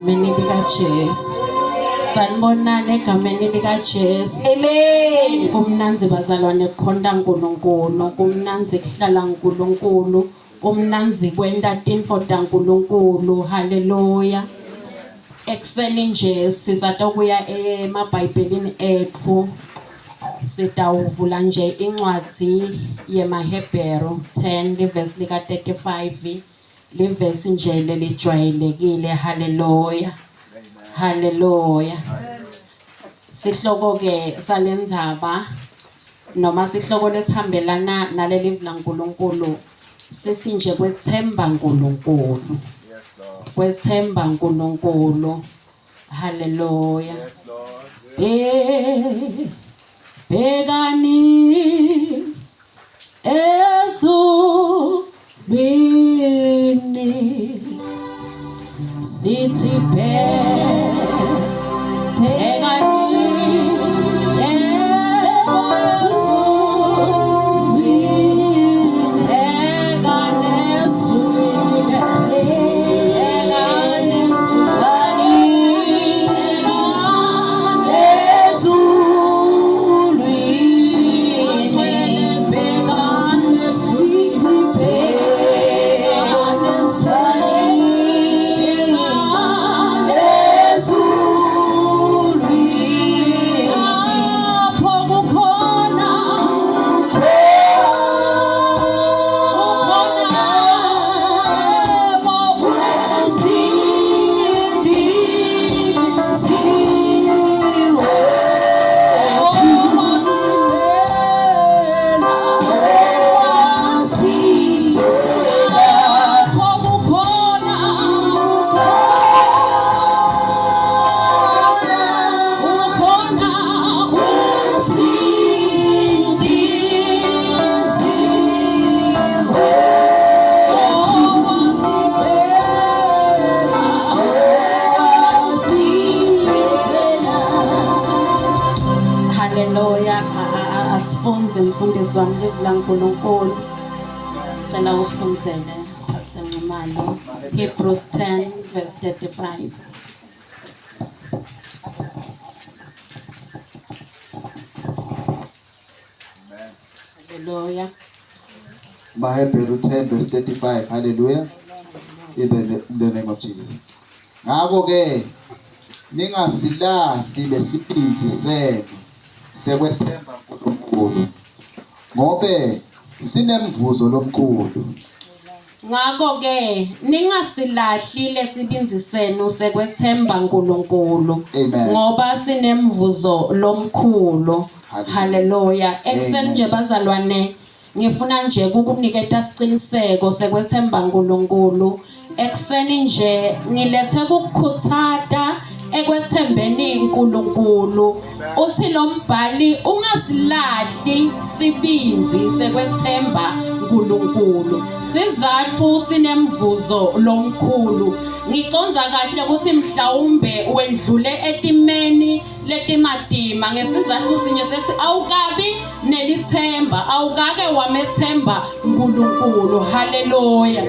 Egameni likaJesu. Sanibonani egameni likaJesu. Amen. Kumnandzi bazalwane kukhonta uNkulunkulu, kumnandzi kuhlala uNkulunkulu, kumnandzi kwenta tintfo taNkulunkulu. Haleluya. Ekuseni nje sizatokuya emaBhayibhelini etfu. Sitawuvula nje incwadzi yemaHebheru 10 livesi lika 35. Livesi nje lelijwayelekile. Haleluya. Haleluya. Sihloko ke salendzaba noma sihloko lesihambelana nalelivi laNkulunkulu sisi nje kwetsemba uNkulunkulu. Kwetsemba uNkulunkulu. Haleluya. Be bhekani ezulwini sithi bhekani ezulwini bhekani ezulwini bhekani ezulwini Haleluya asifunze mfundisi wami livi laNkulunkulu sicela usifundzele Pastor Nxumalo Hebrews 10 verse 35 Hallelujah. Mahebheru 10 verse 35. Hallelujah. In the, in the name of Jesus. Ngakho ke ningasilahli lesibindzi senu sekwethemba uNkulunkulu ngobe sinemvuzo lomkhulu. Ngakho-ke ningasilahli lesibindzi senu sekwethemba uNkulunkulu, Amen. ngoba sinemvuzo lomkhulu. Hallelujah. Haleluya. Ekuseni Amen. nje bazalwane ngifuna nje kukuniketa siciniseko sekwethemba uNkulunkulu. Ekuseni nje ngilethe kukukhutsata ekwethembeni uNkulunkulu. Uthi lo mbhali ungasilahli sibindzi sekwethemba uNkulunkulu. Sizatfu sinemvuzo lomkhulu. Ngicondza kahle ukuthi mhlawumbe wendlule etimeni letimatima ngesizatfu sinye sethi awukabi nelithemba awukake wamethemba uNkulunkulu haleluya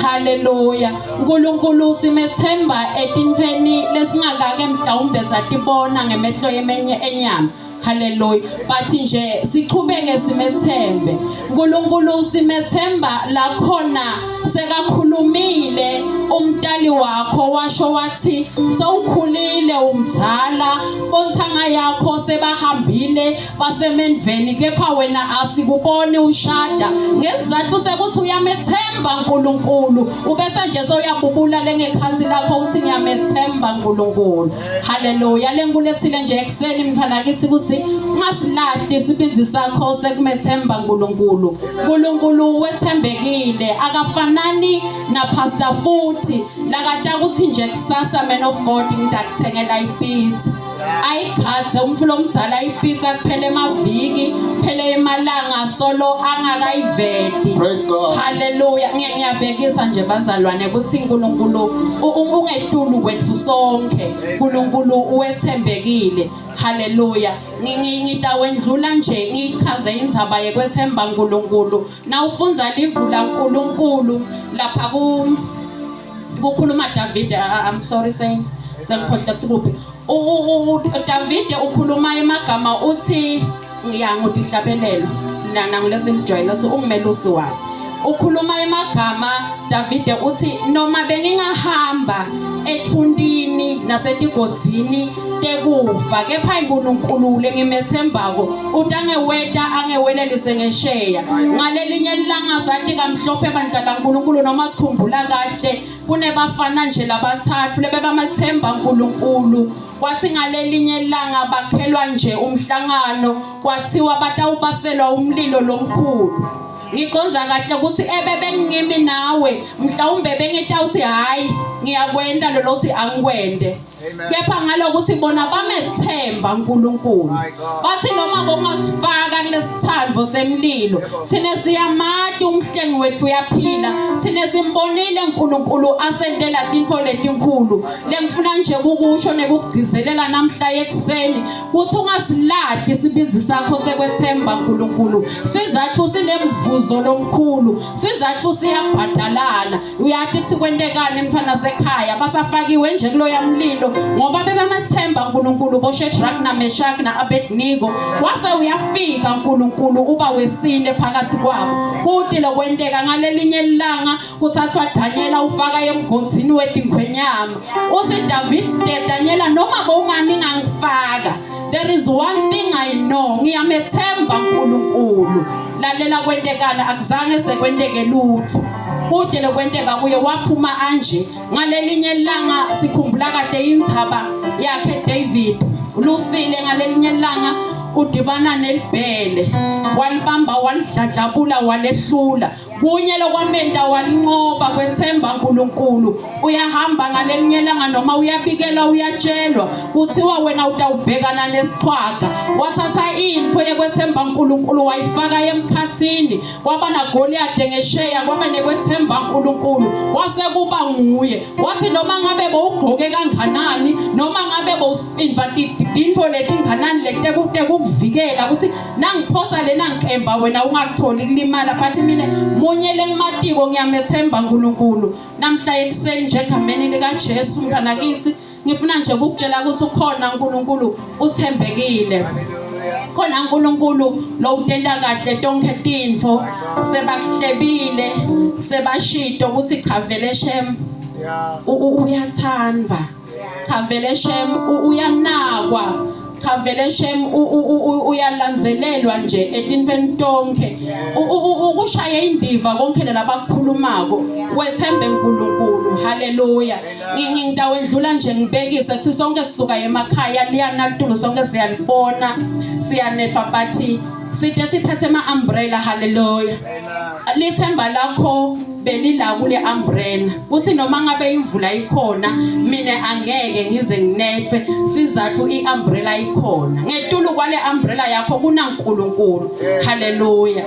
haleluya uNkulunkulu simethemba etintfweni lesingakake mhlawumbe satibona ngemehlo yemenye enyama haleluya but nje sichubeke simethembe uNkulunkulu simethemba lakhona sekakhulumile umtali wakho washo wathi sewukhulile umdzala bontsanga yakho sebahambile basemendveni kepha wena asikuboni ushada ngesizatfu sekuthi uyamethemba uNkulunkulu ubese nje soyabubula lengekhansi lakho uthi ngiyamethemba uNkulunkulu haleluya lenkulethile nje ekuseni mntwana kithi ukuthi ungasilahli isibindzi sakho sekumethemba uNkulunkulu uNkulunkulu wethembekile akafanani na pastor futhi lakata ukuthi nje kusasa man of God ngidakuthengela ipizza ayigqadze umfula omdzala ipizza kuphela emaviki phele emalanga solo angakayiveti Praise God. Haleluya ngiyabekisa nje bazalwane ukuthi uNkulunkulu ungetulu kwethu sonke uNkulunkulu wethembekile Haleluya ngitawendlula nje ngichaze indzaba yekwethemba uNkulunkulu nawufundza livu laNkulunkulu lapha ku Kukhuluma Davide, I'm sorry saints, sengikhohle kusikuphi. uDavide ukhuluma emagama uthi ngiyangutihlabelelo nangulesingijwayele uthi ungumelusi wami. Ukhuluma emagama Davide uthi noma bengingahamba ethuntini nasetigodzini tekufa kepha uNkulunkulu lengimethembako utangeweta angewelelise ngesheya ngalelinye ilanga sathi kamhlophe bandla laNkulunkulu noma sikhumbula kahle kunebafana nje labathathu lebebamathemba uNkulunkulu kwathi ngalelinye ilanga bakhelwa nje umhlangano kwathiwa batawubaselwa umlilo lomkhulu ngiqonza kahle ukuthi ebe bengimi nawe mhlawumbe bengitawuthi hayi ngiyakwenda lolothi angikwende kepha ngalokuthi bona bamethemba uNkulunkulu bathi noma bongasifaka kulesithandvo semlilo thina siyamati umhlengi wethu uyaphila thina simbonile uNkulunkulu asentela tintfo letinkhulu lengifuna nje kukusho nekugcizelela namhla ekuseni kuthi ungasilahli isibinzi sakho sekwethemba uNkulunkulu sizathu sinemvuzo lomkhulu sizathu siyabhadalana uyati ukuthi kwentekani mfana sekhaya basafakiwe nje kuloya mlilo ngoba bebamathemba uNkulunkulu boShadrach naMeshach naAbednego wase uyafika uNkulunkulu uba wesine phakathi kwabo kuti lokwenteka ngalelinye ilanga kuthathwa Daniela ufaka emgodini wetingwenyama uthi David Daniela noma bowungani ngangifaka there is one thing I know ngiyamethemba uNkulunkulu lalela kwentekana akuzange sekwenteke lutho kude lokwenteka kuye waphuma anje ngalelinye ilanga sikhumbula kahle indzaba yakhe David lusile ngalelinye ilanga udibana nelibhele walibamba walidladlabula walehlula kunye lokwamenta walinqoba kwethemba uNkulunkulu uyahamba ngalelinye ilanga noma uyabikelwa uyatshelwa kuthiwa wena utawubhekana nesiqhwaga wathatha into yekwethemba uNkulunkulu wayifaka emkhathini kwaba naGoliath ngesheya kwaba nekwethemba uNkulunkulu wase kuba nguye wathi noma ngabe bowugqoke kanganani noma ngabe bowusinva tintfo letinganani letekukuvikela ukuthi nangiphosa lena nkemba wena ungakutholi kulimala but mina munye lengimatiko ngiyamethemba uNkulunkulu namhla ekuseni nje egameni likaJesu mntwana kithi ngifuna nje ukukutshela ukuthi ukhona uNkulunkulu uthembekile khona uNkulunkulu lo utenta kahle tonke tintfo sebakuhlebile sebashito ukuthi cha vele shem uyathandwa cha vele shem uyanakwa cha vele shem uyalandzelelwa nje etintfweni tonkhe ukushaye indiva konke lelabakukhulumako wethembe uNkulunkulu haleluya ngitawendlula nje ngibekise kuthi sonke sisuka emakhaya liyana tulo sonke siyalibona siyanethwa but side siphethe ama umbrella haleluya lithemba lakho belila kule umbrella kuthi noma ngabe imvula ikhona mina angeke ngize nginethwe sizathu iumbrella ikhona ngetulu kwale umbrella yakho kunaNkulunkulu haleluya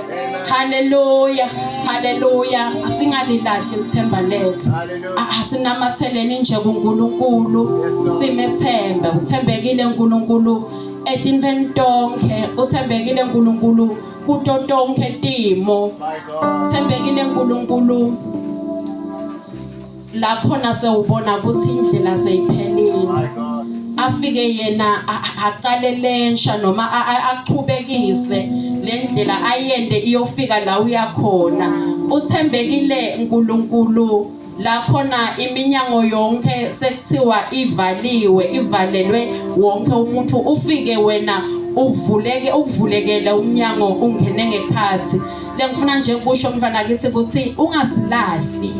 haleluya haleluya asingalilahli ithemba lethu asinamatheleni nje kuNkulunkulu simethembe uthembekile uNkulunkulu etintfweni tonkhe uthembekile uNkulunkulu kuto tonkhe timo thembekile uNkulunkulu la khona sewubona ukuthi indlela seyiphelile afike yena aqale lensha noma achubekise lendlela ayende iyofika la uyakhona uthembekile uNkulunkulu la khona iminyango yonke sekuthiwa ivaliwe ivalelwe wonke umuntu ufike wena uvuleke ukuvulekele umnyango ungene ngekhathi lengifuna nje ukusho mfana kithi ukuthi ungasilahli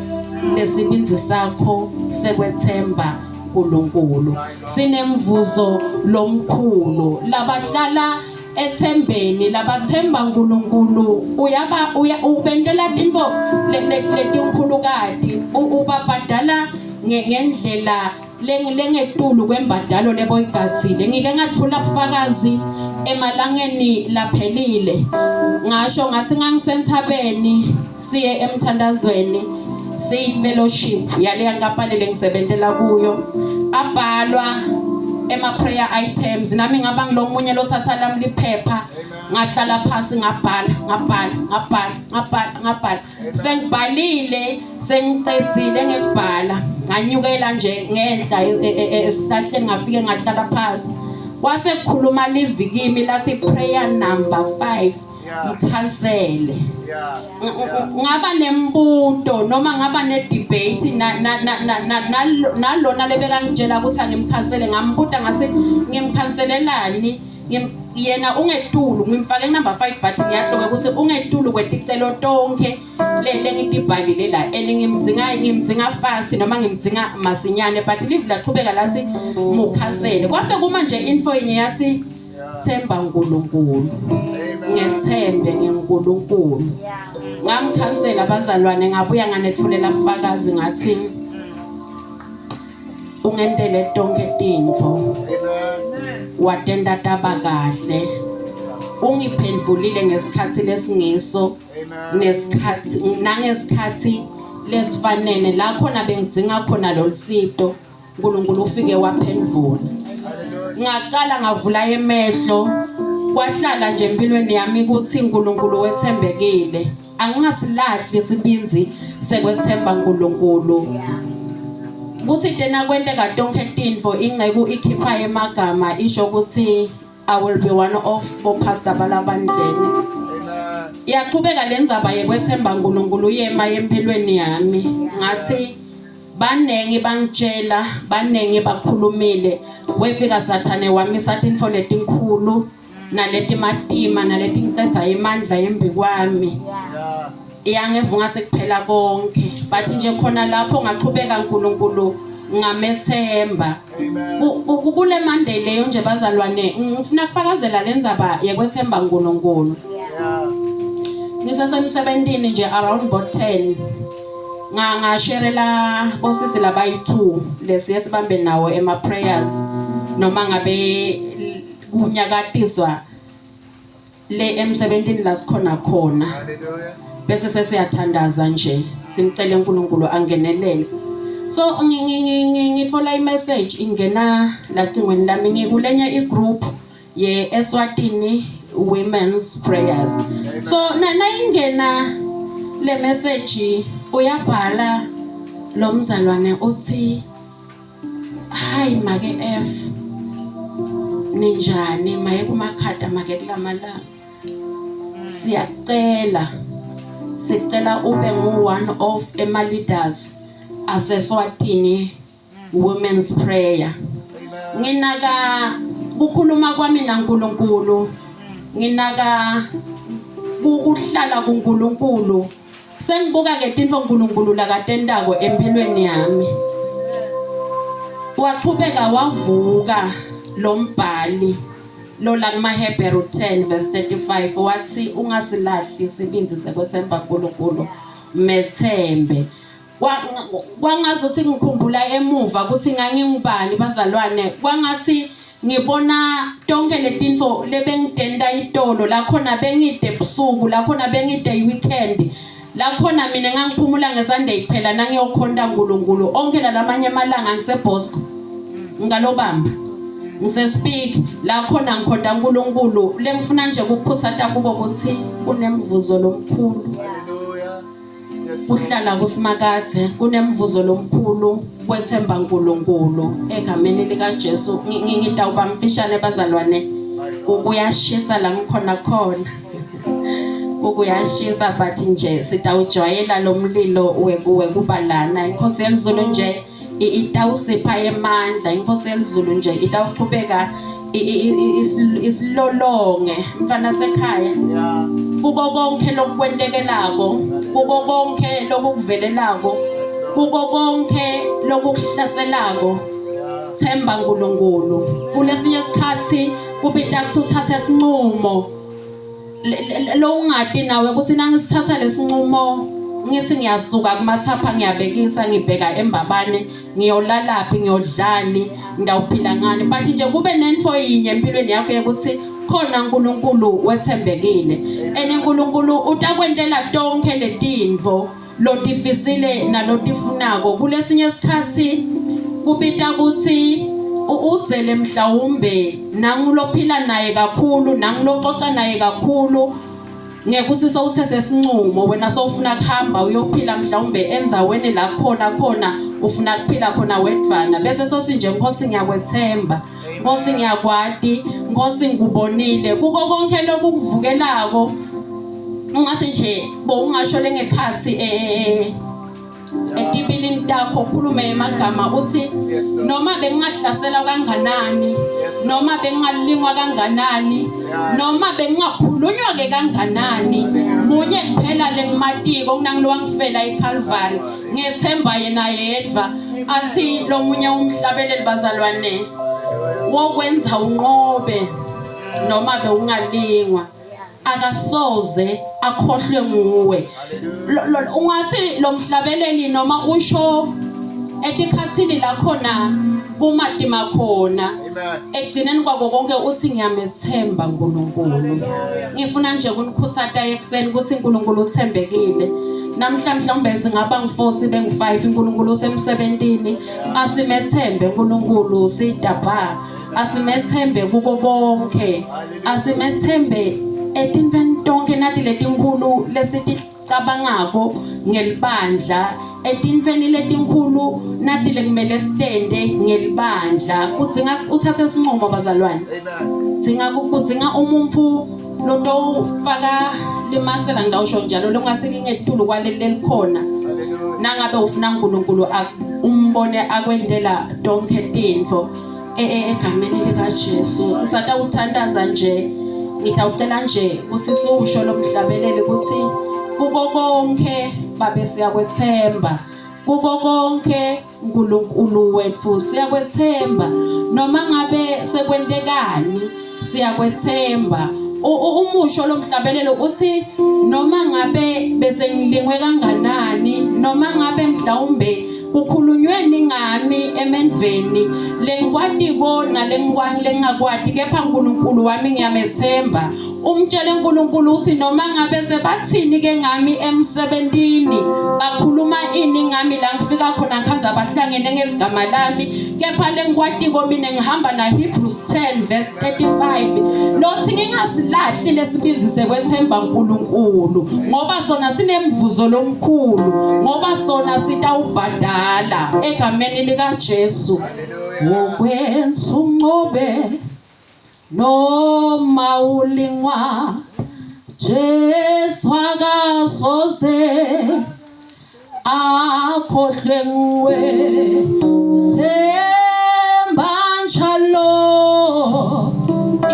lesibinzi sakho sekwethemba uNkulunkulu sinemvuzo lomkhulu labahlala ethembeni labathemba uNkulunkulu uyaba uya, ubentela tintfo letinkhulukati ubabhadala ngendlela lengetulu kwembadalo leboyigadzile ngike ngatfula bufakazi emalangeni laphelile ngasho ngathi ngangisentsabeni siye emthandazweni siyi-fellowship yaleya nkampani lengisebentela kuyo abhalwa ema-prayer items nami ngaba ngilomunye lothatha lami liphepha ngahlala phasi ngabhala ngabhala ngabhala ngabhala ngabhala sengibhalile sengicedzile ngekubhala Nganyukela nje ngenhla e, e, e, esihlahleni ngafike ngahlala phansi. Kwase kukhuluma livi kimi lathi prayer number 5 mkhansele. Ngaba nembuto noma ngaba ne debate na na na nalona lebekangitshela ukuthi angimkhansele ngambuta ngathi ngimkhanselelani yena ungetulu ngimfake number 5 but ngiyahluka ukuthi ungetulu kweticelo tonke le lengitibhalile la and ngimdzinga ngimdzinga fast noma ngimdzinga masinyane but live laqhubeka lathi mukhansele kwase kuma nje info yinye yathi themba uNkulunkulu ngethembe ngeNkulunkulu ngamkhansela abazalwane ngabuya nganethulela bufakazi ngathi ungentele tonke tintfo watenta taba kahle ungiphendvulile ngesikhatsi lesingiso nesikhatsi nangesikhatsi lesifanele la khona bengidzinga khona lolusito uNkulunkulu ufike waphendvula ngaqala ngavula emehlo kwahlala nje empilweni yami ukuthi uNkulunkulu wethembekile angingasilahli isibindzi sekwethemba uNkulunkulu kuthi tena kwenteka tonke tintfo inceku ikhipha emagama isho ukuthi I will be one of bopastor balabandleni yaqhubeka lendzaba yekwethemba uNkulunkulu yema empilweni yami ngathi Banengi bangitshela, banengi bakhulumile. Wefika Sathane wamisa tintfo letinkhulu naletimatima naletingicedza emandla embikwami. Yangeva ungatsi kuphela konke. But nje khona lapho ngachubeka uNkulunkulu ngamethemba. Kule Monday leyo nje bazalwane ngifuna kufakazela lendzaba yekwethemba uNkulunkulu. Ngisasemsebentini nje around bo 10. Nga ngasherela bosisi labayi-2 lesiye sibambe nawo ema-prayers noma ngabe kunyakatiswa le emsebentini la sikhona khona bese sesiyathandaza nje simcele uNkulunkulu angenelele so ngithola i-message ingena lacingweni lami ngikulenye i-group ye Eswatini Women's Prayers so nayingena le message uyabhala lo mzalwane uthi hayi make F ninjani maye kumakhada make kulamalanga siyacela sicela ube ngu one of ema leaders aseswatini Women's prayer. Nginaka kukhuluma kwami naNkulunkulu. Nginaka ukuhlala kuNkulunkulu. Sengibuka ke tintfo uNkulunkulu lakatentako empilweni yami. Waqhubeka wavuka lo mbhali lola kumaHebheru 10 verse 35 wathi ungasilahli isibindi sekwethemba uNkulunkulu methembe Kwangazuthi ngikhumbula emuva ukuthi ngangingubani bazalwane kwangathi ngibona tonke letintfo lebengitenta itolo lakhona bengide ebusuku lakhona bengide i-weekend lakhona mina ngangiphumula ngesunday kuphela nangiyokhonta uNkulunkulu onke lalamanye amalanga ngiseBosco ngalobamba ngisespeak la khona ngikhonta uNkulunkulu lengifuna nje ukukhuthata kubo ukuthi kunemvuzo lomkhulu Kuhlala kuSimakadze kunemvuzo lomkhulu kwethemba uNkulunkulu egameni likaJesu ngitawuba mfishane bazalwane kuyashisa la ngikhona khona kuyashisa but nje sitawujwayela lo mlilo wekuba lana inkosi yelizulu nje itawusipha emandla inkosi yelizulu nje itawuchubeka isilolonge mfana sekhaya kuko konke lokukwentekelako kuko konke lokukuvelelako kuko konke lokukuhlaselako themba uNkulunkulu kulesinye isikhathi kubita kuthi uthathe isinqumo lowungati nawe ukuthi nangisithatha lesinqumo ngithi ngiyasuka kumathapha ngiyabekisa ngibheka embabane ngiyolalaphi ngiyodlani ngidawuphila ngani but nje kube nentfo yinye empilweni yakho yokuthi khona uNkulunkulu wethembekile and uNkulunkulu utakwentela tonke letintfo lotifisile nalotifunako kulesinye isikhathi kubita ukuthi udzele mhlawumbe nangulophila naye kakhulu nangulococa naye kakhulu ngekuthi sowuthethe isinqumo wena sowufuna kuhamba uyophila mhlawumbe endzaweni la khona khona Ufuna kuphila khona wedvwana bese sosinje Nkosi ngiyakwethemba. Nkosi ngiyakwati, Nkosi ngikubonile. Kuko konke lokhu kuvukelako ungathi nje bowungasho lengekhathi eh etibilini takho ukhulume emagama uthi noma bengingahlasela kanganani noma bengingalingwa kanganani noma bengingakhulunywa ke kanganani munye kuphela lengimatiko kunangilo wangifela eCalvary ngethemba yena yedwa athi lomunye umhlabeleli bazalwane wokwenza unqobe noma bewungalingwa akasoze akhohlwe nguwe ungathi lo mhlabeleli noma usho etikhathini la khona kumatima khona ekugcineni kwako konke uthi ngiyamethemba uNkulunkulu ngifuna nje kunikhuthata ekuseni ukuthi uNkulunkulu uthembekile namhla mhlawumbe singaba ngu-4 sibe ngu-5 uNkulunkulu usemsebentini asimethembe uNkulunkulu sidabha asimethembe kuko konke asimethembe etintfweni tonke nati letinkhulu lesiticabangako ngelibandla etintfweni letinkhulu nati lekumele sitente ngelibandla kudzinga uthathe isinqumo bazalwane dzinga kudzinga umuntfu lotofaka limasela ngidawusho njalo longathi lingetulu kwaleli lelikhona nangabe ufuna uNkulunkulu umbone akwentela tonke tintfo E, e, egameni likaJesu sisatawuthandaza nje ngitawucela nje ukuthi siwusho lo mhlabeleli ukuthi kuko konke babe siyakwethemba kuko konke uNkulunkulu wethu siyakwethemba noma ngabe sekwentekani siyakwethemba umusho lomhlabelelo uthi noma ngabe bese ngilingwe kanganani noma ngabe mhlawumbe Kukhulunyweni ngami emendveni lengikwatiko nalengikwangi lengingakwati kepha uNkulunkulu wami ngiyamethemba. Umtshele uNkulunkulu uthi noma ngabe sebathini ke ngami emsebentini bakhuluma ini ngami la ngifika khona ngikhanza bahlangene ngeligama lami kepha lengikwatiko mina ngihamba na Hebrews 10 verse 35 lothi ngingasilahli lesibinzi sekwethemba uNkulunkulu ngoba sona sinemvuzo lomkhulu ngoba sona sitawubhadala egameni likaJesu wokwenza unqobe noma ulingwa Jesu akasoze akhohlwe nguwe themba njalo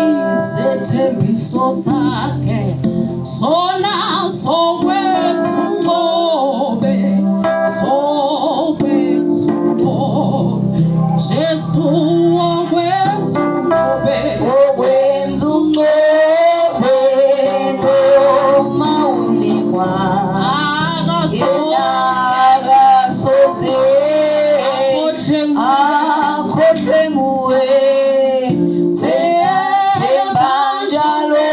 isethembiso sakhe sona sokwenza unqobe sokwenza unqobe Jesu wokwenza unqobe Wokwenza unqobe noma ulingwa akasoze akhohlwe nguwe themba njalo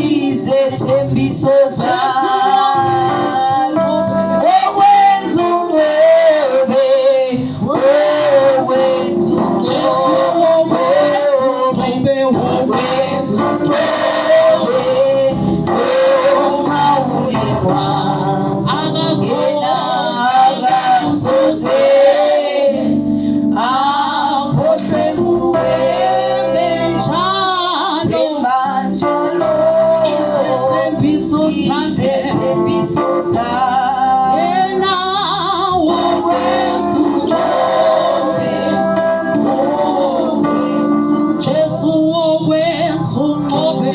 izethembiso zakho okwenza unqobe okwenza unqobe okwenza unqobe Jesu wokwenza unqobe wokwenza unqobe noma ulingwa akasoze akasoze akhohlwe kuwe thembe njalo njalo izethembiso zakho wokwenza unqobe Jesu wokwenza unqobe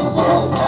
Sethembiso.